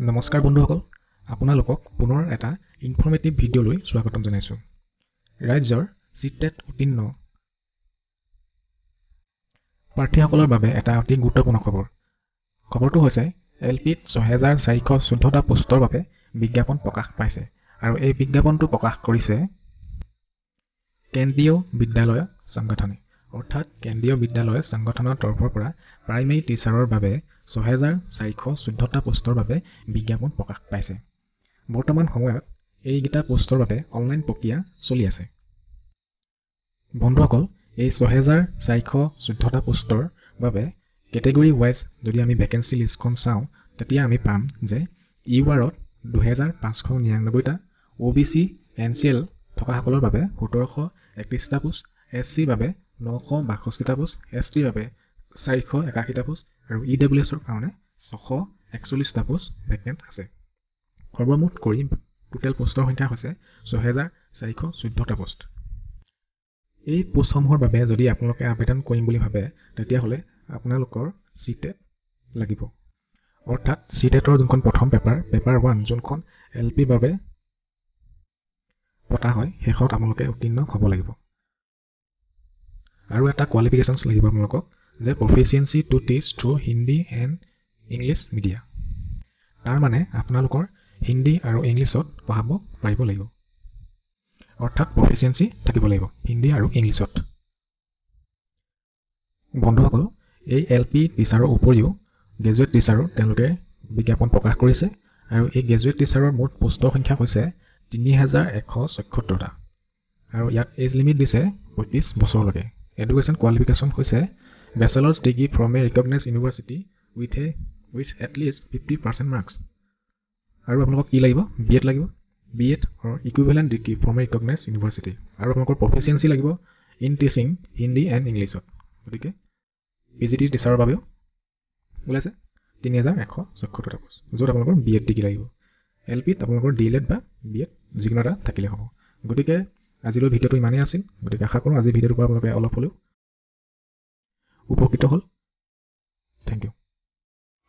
নমস্কাৰ বন্ধুসকল, আপোনালোকক পুনৰ এটা ইনফৰ্মেটিভ ভিডিঅ'লৈ স্বাগতম জনাইছোঁ। ৰাজ্যৰ চি টেট উত্তীৰ্ণ প্ৰাৰ্থীসকলৰ বাবে এটা অতি গুৰুত্বপূৰ্ণ খবৰ। খবৰটো হৈছে এল পিত 6414টা পোষ্টৰ বাবে বিজ্ঞাপন প্ৰকাশ পাইছে আৰু এই বিজ্ঞাপনটো প্ৰকাশ কৰিছে কেন্দ্ৰীয় বিদ্যালয় সংগঠনে। অৰ্থাৎ কেন্দ্ৰীয় বিদ্যালয় সংগঠনৰ তৰফৰ পৰা প্ৰাইমেৰী টিচাৰৰ বাবে 6414টা পোষ্টৰ বাবে বিজ্ঞাপন প্ৰকাশ পাইছে। বৰ্তমান সময়ত এইকেইটা পোষ্টৰ বাবে অনলাইন প্ৰক্ৰিয়া চলি আছে। বন্ধুসকল, এই 6414টা পোষ্টৰ বাবে কেটেগৰী ৱাইজ যদি আমি ভেকেঞ্চি লিষ্টখন চাওঁ, তেতিয়া আমি পাম যে ইউ আৰত 2599টা, O' B C, N C L থকাসকলৰ বাবে 1731টা পোষ্ট, এছ চিৰ বাবে 962টা পোষ্ট, এছ টিৰ বাবে 481টা পোষ্ট আৰু ই ডাব্লিউ এছৰ কাৰণে 641টা পোষ্ট ভেকেণ্ট আছে। সৰ্বমুঠ কৰি টোটেল পোষ্টৰ সংখ্যা হৈছে 6414টা পোষ্ট। এই পোষ্টসমূহৰ বাবে যদি আপোনালোকে আবেদন কৰিম বুলি ভাবে, তেতিয়াহ'লে আপোনালোকৰ চি টেট লাগিব। অৰ্থাৎ চি টেটৰ যোনখন প্ৰথম পেপাৰ, পেপাৰ 1, যোনখন এল পিৰ বাবে পতা হয়, সেইখনত আপোনালোকে উত্তীৰ্ণ হ'ব লাগিব। আৰু এটা কোৱালিফিকেশ্যনছ লাগিব আপোনালোকক যে proficiency to teach through Hindi and English media। তাৰ মানে আপোনালোকৰ হিন্দী আৰু ইংলিছত পঢ়াব পাৰিব লাগিব, অৰ্থাৎ প্ৰফিচিয়েঞ্চি থাকিব লাগিব হিন্দী আৰু ইংলিছত। বন্ধুসকল, এই এল পি টিচাৰৰ উপৰিও গ্ৰেজুৱেট টিচাৰো তেওঁলোকে বিজ্ঞাপন প্ৰকাশ কৰিছে আৰু এই গ্ৰেজুৱেট টিচাৰৰ মুঠ পোষ্টৰ সংখ্যা হৈছে 3176টা আৰু ইয়াত এজ লিমিট দিছে 35 বছৰলৈকে। এডুকেশ্যন কোৱালিফিকেশ্যন হৈছে bachelor's degree from a recognized university with at least 50% marks। আৰু আপোনালোকক কি লাগিব? বি এড লাগিব, B Ed or equivalent degree from a recognized university। আৰু আপোনালোকৰ প্ৰফিচিয়েঞ্চি লাগিব ইন টিচিং হিন্দী এণ্ড ইংলিছত। গতিকে পি জি টি টিচাৰৰ বাবেও ওলাইছে 3176টা পোষ্ট, য'ত আপোনালোকৰ বি এড ডিগ্ৰী লাগিব। এল পিত আপোনালোকৰ ডি এল এড বা বি এড যিকোনো এটা থাকিলে হ'ব। গতিকে আজিলৈ ভিডিঅ'টো ইমানেই আছিল। গতিকে আশা কৰোঁ আজিৰ ভিডিঅ'টোৰ পৰা আপোনালোকে অলপ হ'লেও উপকৃত হ'ল। Thank you.